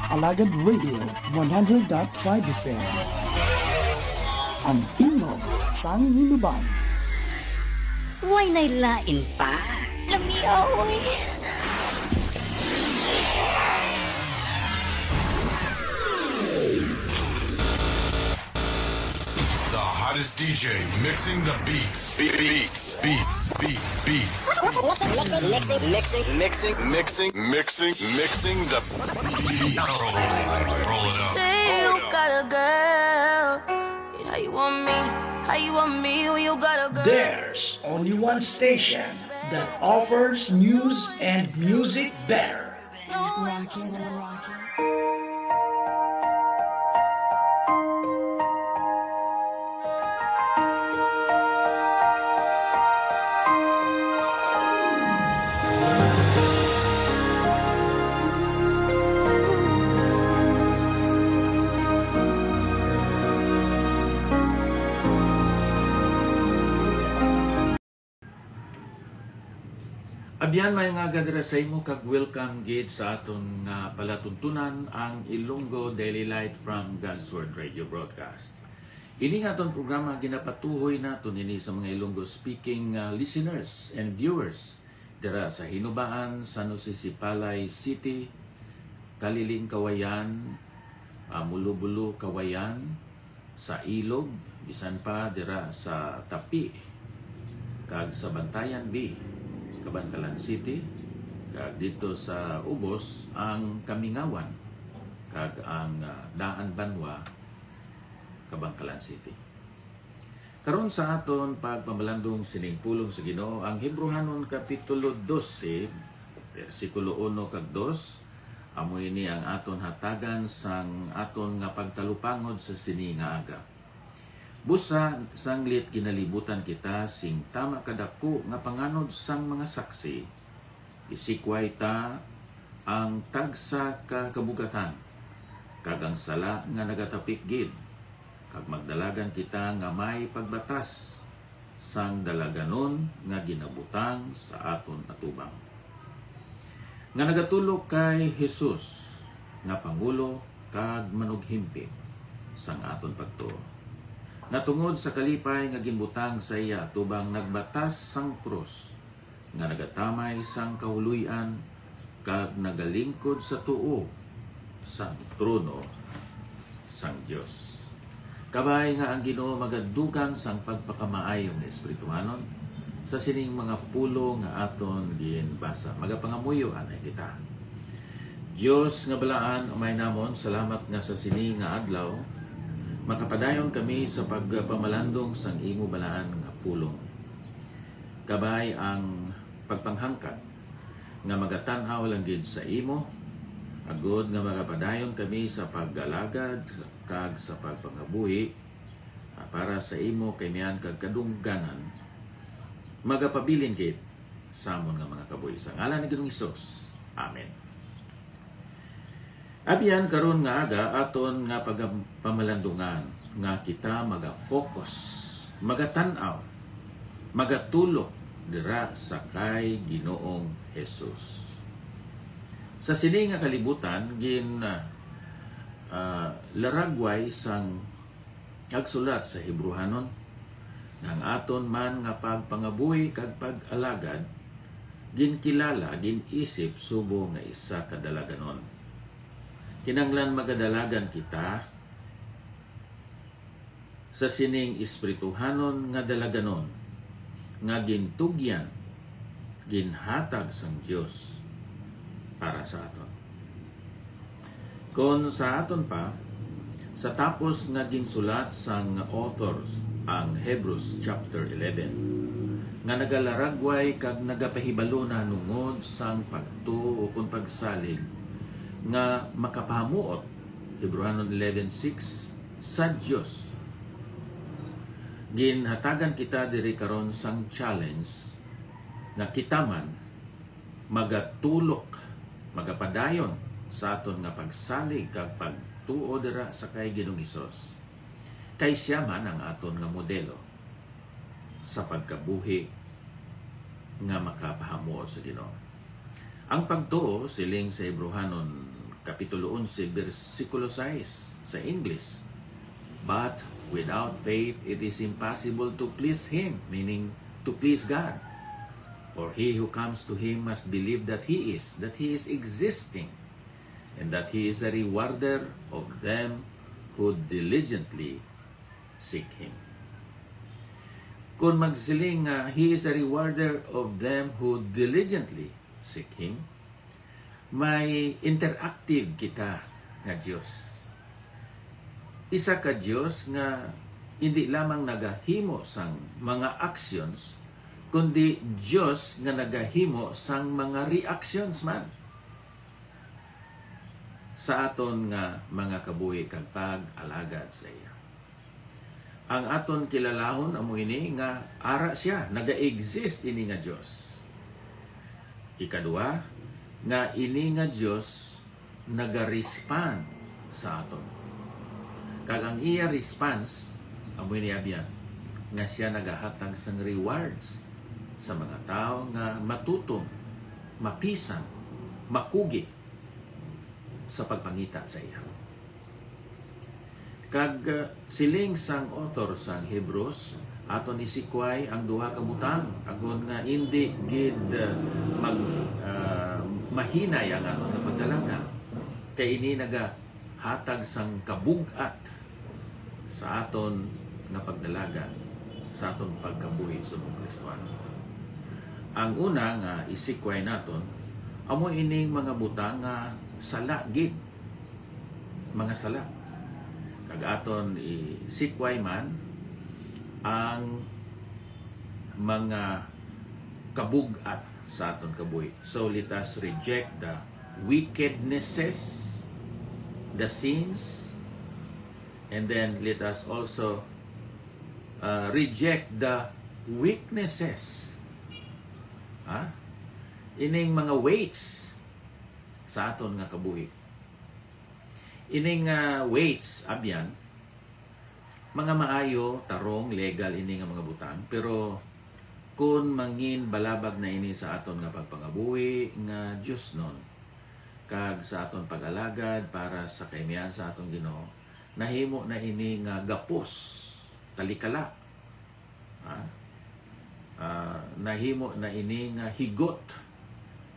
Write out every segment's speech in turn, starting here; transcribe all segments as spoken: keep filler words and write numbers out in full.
Alagad Radio one hundred dot five F M. Ang tingog sang Hinubaan. Way nay lain pa. Lamia, oy. The hottest D J mixing the beats. Be- Beats, beats, beats, beats. Mixing, mixing, mixing, mixing, mixing, mixing, mixing the beat. Roll it up. Say you got a girl. How you want me? How you want me when you got a girl? There's only one station that offers news and music better. Rockin', rockin'. Abyan, may nga aga dira sa imo, kag welcome gid sa aton nga palatuntunan, ang Ilonggo Daily Light from God's Word Radio Broadcast. Ini nga aton programa ginapatuhoy naton ini sa mga Ilonggo speaking, ah, listeners and viewers dira sa Hinubaan, San Jose Sipalay City, Kaliling Kawayan, ah, Mulobulo Kawayan, sa Ilog, bisan pa dira sa Tapi kag sa Bantayan B, Kabankalan City, kag didto sa ubos ang Kamingawan kag ang, ah, Daan Banwa, Kabankalan City. Karon sa aton pagpamalandong sining pulong sa Ginoo, ang Hebrehanon Kapitulo dose, bersikulo uno kag dos, amo ini ang aton hatagan sang aton nga pagtalupangod sa sini nga aga. Busa, sanglit ginalibutan kita sing tama kadako nga panganod sang mga saksi, isikway ta ang tagsa ka kabugatan kag ang sala nga nagatapik gid, kag magdalagan kita nga may pagbatas sang dalaganon nga ginabutang sa aton atubang, nga nagatulok kay Jesus nga Pangulo kag Manughimpit sang aton pagtuo, nga tungod sa kalipay nga ginbutang sa iya atubang nagbatas sang krus, nga nagatamay sang kahuloy-an kag nagalingkod sa tuo sang trono sang Dios. Kabay nga ang Ginoo magadugang sang pagpakamaayo nga espirituhanon sa sining mga pulong nga aton ginbasa. Magapangamuyo anay kita. Dios nga balaan, Amay namon, salamat nga sa sini nga adlaw makapadayon kami sa pagpamalandong sang imo balaan nga pulong. Kabay ang pagpanghangkat nga magatan-aw lang gid sa imo, agod nga magapadayon kami sa pag-alagad kag sa pagpangabuhi, ah, para sa imo kaimian kag kadungganan, magapabilin gid sa amon nga mga kabuhi. Sa ngalan ni Ginoong Hesus. Amen. Abyan, karon nga aga aton nga pagpamalandungan nga kita maga-focus, magatan-aw, magatulok dira sa kay Ginoong Jesus. Sa sini nga kalibutan, gin, ah, ah, laragway sang nagsulat sa Hebrehanon, nga ang aton man nga pagpangabuhi kag pag-alagad ginkilala, gin-isip subong nga isa ka dalaganon. Kinahanglan magadalagan kita sa sining espirituhanon nga dalaganon nga gintugyan, ginhatag sang Dios para sa aton. Kon sa aton pa, sa tapos nga ginsulat sang author ang Hebrews chapter eleven, nga nagalaragway kag nagapahibalo nahanungod sang pagtuo ukon pagsalig nga makapahamuot, Hebrehanon eleven six, sa Dios. Ginhatagan kita diri karon sang challenge nga kita man magatulok, magapadayon sa aton nga pagsalig kag pagtuo dira sa kay Ginoong Hesus, kay sia man ang aton nga modelo sa pagkabuhi nga makapahamuot sa Ginoo. Ang pagtuo, siling sa Hebrehanon Kapitulo onse, bersikulo sais sa English, "But without faith it is impossible to please Him," meaning to please God. "For he who comes to Him must believe that He is, that He is existing, and that He is a rewarder of them who diligently seek Him." Kung magsiling nga, "He is a rewarder of them who diligently seek Him," may interactive kita nga Dios. Isa ka Dios nga hindi lamang nagahimo sang mga actions, kundi Dios nga nagahimo sang mga reactions man sa aton nga mga kabuhi kag pag-alagad sa iya. Ang aton kilalahon amo ini nga ara siya, naga-exist ini nga Dios. Ikadua, nga ini nga Dios naga-respond sa aton. Kag ang iya response amo ini, abyan, nga siya nagahatag sang rewards sa mga tawo nga matutom, mapisang, makugi sa pagpangita sa iya. Kag, uh, siling sang author sang Hebrews, aton isikway ang duha ka butang, agod nga indi gid, uh, mag-, uh, mahinay ang aton nga pagdalagan, kay ini nagahatag sang kabug-at sa aton nga pagdalagan, sa aton pagkabuhi subong Kristohanon. Ang una nga isikway naton, amo ining mga butang nga sala gid, mga sala. Kag aton isikway man ang mga kabug-at sa aton kabuhi. So let us reject the wickednesses, the sins, and then let us also, uh, reject the weaknesses. Ha? Ining mga weights sa aton nga kabuhi. Ining, ah, weights, abyan, mga maayo, tarong, legal ini nga mga butang, pero kun mangin balabag na ini sa aton nga pagpangabuhi nga diosnon, kag sa aton pag-alagad para sa kahimayaan sa aton Ginoo, nahimo na ini nga gapos, talikala. Ha? Ah, nahimo na ini nga higot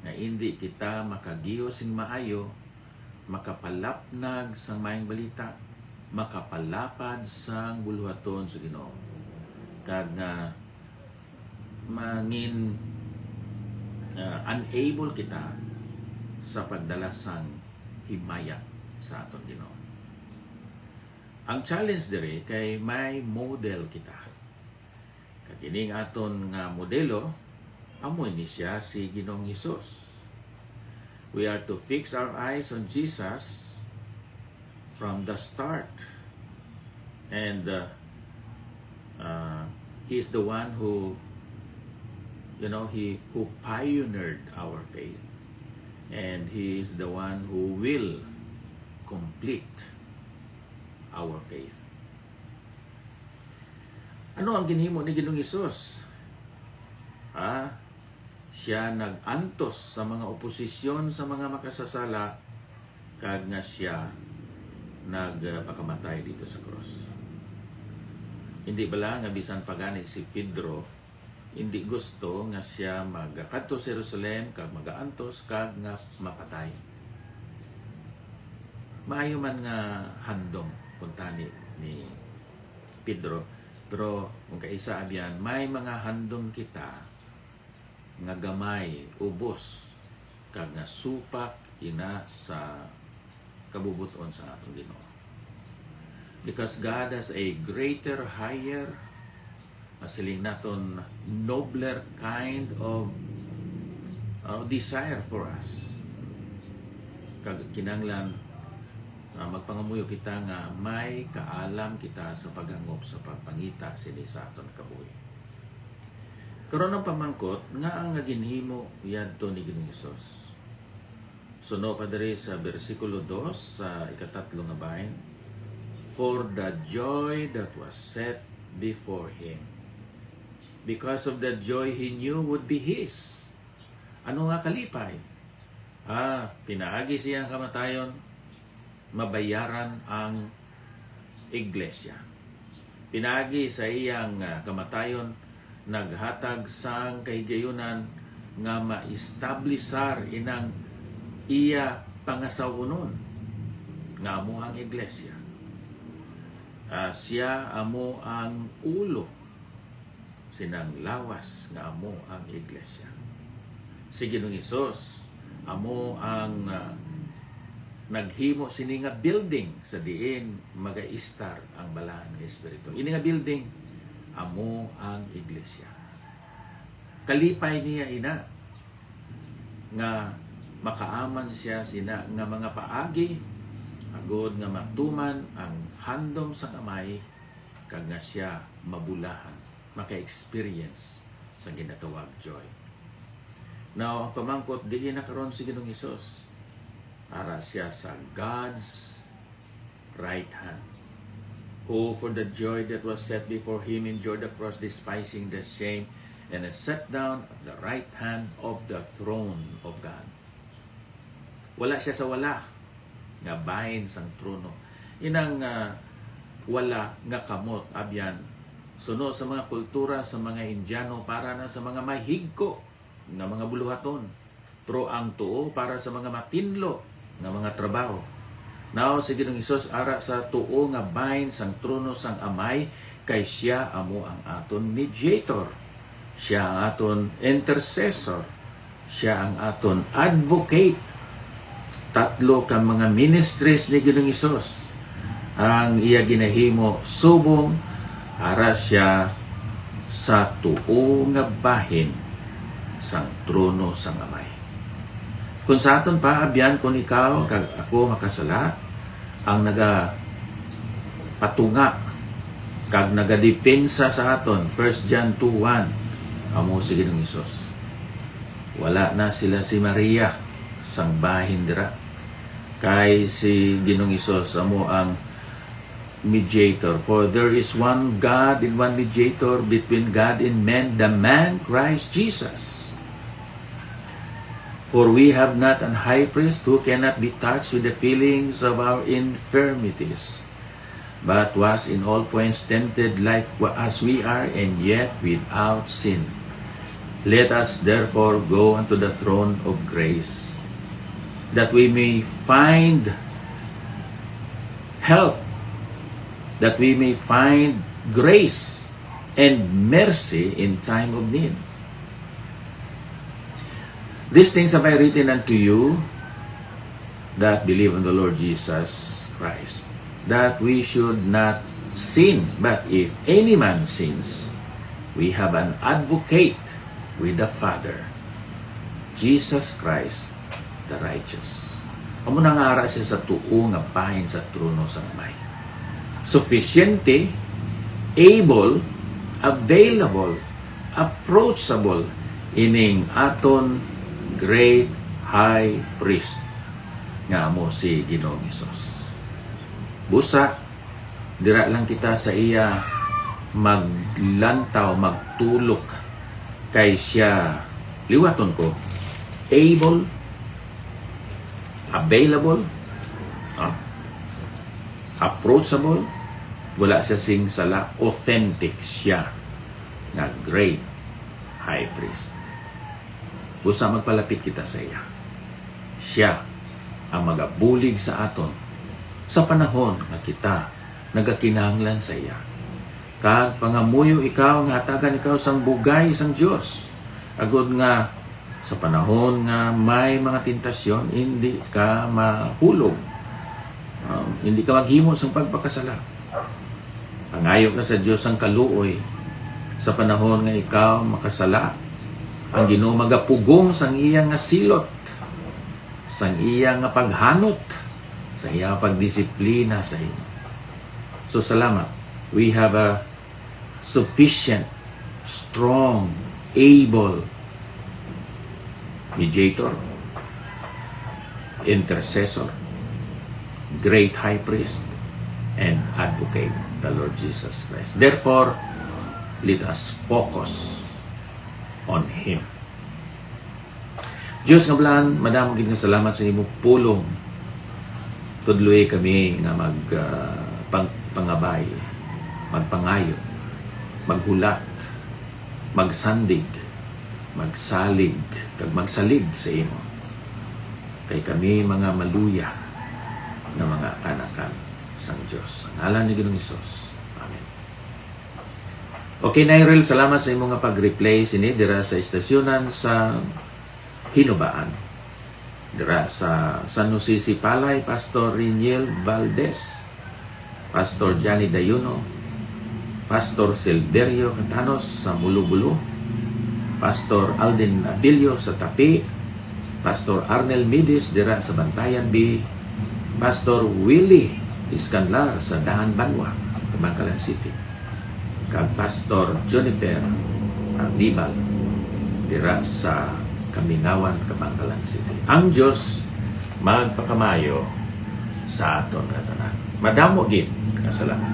nga indi kita makagihos sing maayo, makapalapnag sang maayong balita, makapalapad sang buluhaton sa Ginoo, kag nga mangin, ah, unable kita sa pagdala sang himaya sa aton Ginoo. Ang challenge diri kay may model kita. Kag ining aton nga modelo, amo ni siya si Ginoong Hesus. We are to fix our eyes on Jesus from the start. And, uh, uh, He is the one who, you know, He who pioneered our faith. And He is the one who will complete our faith. Ano ang ginhimo ni Ginoong Hesus? Ha? Siya nag-antos sa mga oposisyon sa mga makasasala, kag nga siya nagpakamatay dito sa krus. Hindi bala nga bisan pa gani si Pedro, hindi gusto nga siya magkadto sa Jerusalem kag magaantos kag nga mapatay? Maayo man nga handom kuntani ni Pedro, pero kung kaisa, abyan, may mga handom kita nga gamay, ubos, kag nga supak ina sa kabubot-on sa aton Ginoo. Because God has a greater, higher, masiling naton, nobler kind of, uh, desire for us. Kag kinahanglan, uh, magpangamuyo kita nga may kaalam kita sa paghangop sa pagpangita sini sa aton kabuhi. Karon ang pamangkot, ngaa nga ginhimo yadto ni Ginoong Hesus? Suno pa diri sa bersikulo dos sa ikatatlo nga bahin, "For the joy that was set before him." Because of the joy he knew would be his. Ano nga kalipay? Ah, pinaagi sa iyang kamatayon, mabayaran ang iglesia. Pinaagi sa iyang, ah, kamatayon, naghatag sang kahigayunan nga maestablisar inang iya pangasawunon, nga amo ang iglesia. Ah, siya amo ang ulo sinang lawas nga amo ang iglesia. Si Ginoong Hesus amo ang, ah, naghimo sini nga building sa diin magaistar ang Balaan nga Espiritu. Ini nga building amo ang iglesia. Kalipay niya ina nga makaaman siya sina nga mga paagi, agod nga matuman ang handom sang Amay, kag nga siya mabulahan, maka-experience sa ginatawag joy. Now, ang pamangkot, diin na karon si Ginoong Hesus? Ara siya sa God's right hand, who for the joy that was set before him endured the cross, despising the shame, and is set down at the right hand of the throne of God. Wala siya sa wala nga bahin sang trono. Inang, ah, wala nga kamot, abyan, suno sa mga kultura sa mga Indiano, para na sa mga mahigko nga mga buluhaton, pero ang tuo para sa mga matinlo nga mga trabaho. Now, si Ginoong Hesus ara sa tuo nga bahin sang trono sang Amay, kay siya amo ang aton mediator. Siya ang aton intercessor. Siya ang aton advocate. Tatlo ka mga ministries ni Ginoong Hesus ang iya ginahimo subong ara siya sa tuo nga bahin sang trono sang Amay. Kung sa aton pa, abyan, kung ikaw kag ako makasala, ang nagapatunga kag nagadepensa sa aton, First John two one, amo si Ginoong Hesus. Wala na sila si Maria sang bahin dira, kay si Ginoong Hesus amo ang mediator. For there is one God and one mediator between God and men, the man Christ Jesus. For we have not an high priest who cannot be touched with the feelings of our infirmities, but was in all points tempted like wa-, as we are, and yet without sin. Let us therefore go unto the throne of grace, that we may find help, that we may find grace and mercy in time of need. These things have I written unto you that believe on the Lord Jesus Christ, that we should not sin. But if any man sins, we have an advocate with the Father, Jesus Christ the righteous. Amo na nga ara siya sa tuo nga bahin sa trono sang Amay. Sufisyente, able, available, approachable ining aton great high priest nga amo si Ginoong Hesus. Busa, dira lang kita sa iya maglantaw, magtulok, kay siya, liwaton ko, able, available, ah, approachable, wala siya sing sala, authentic siya nga great high priest. Busa magpalapit kita sa iya. Siya ang magabulig sa aton sa panahon nga kita nagakinahanglan sa iya. Kag pangamuyo ikaw nga hatagan ikaw sang bugay sang Dios, agod nga sa panahon nga may mga tentasyon, hindi ka mahulog, um, hindi ka maghimo sang pagpakasala. Pangayo ka sa Dios sang kaluoy. Sa panahon nga ikaw makasala, ang Ginoo magapugong sang iya nga silot, sang iya nga paghanot, sang iya nga pagdisiplina sa imo. So, salamat. We have a sufficient, strong, able mediator, intercessor, great high priest, and advocate, the Lord Jesus Christ. Therefore, let us focus on Him. Diyos nga blaan, madamo gid nga salamat sa imong pulong. Tudloi kami nga mag, ah, pang-, pangabay, magpangayo, maghulat, magsandig, magsalig, kag magsalig sa imo. Kay kami mga maluya nga mga kanakan sang Dios. Sa ngalan ni Ginoong Hesus. Amen. Okay, Nairel, salamat sa imo nga pag-replay sini dira sa istasyonan sa Hinubaan. Dira sa San Jose Sipalay, Pastor Riniel Valdez, Pastor Johnny Dayuno, Pastor Silverio Catanos sa Mulobulo, Pastor Alden Abilio sa Tapi, Pastor Arnel Midis dira sa Bantayan B, Pastor Willie Iscanlar sa Dahan Banwa, Kabankalan City, kag Pastor Juniper Arnibal dira sa Kamingawan, Kabankalan City. Ang Dios magpakamayo sa aton nga tanan. Madamo gid nga salamat.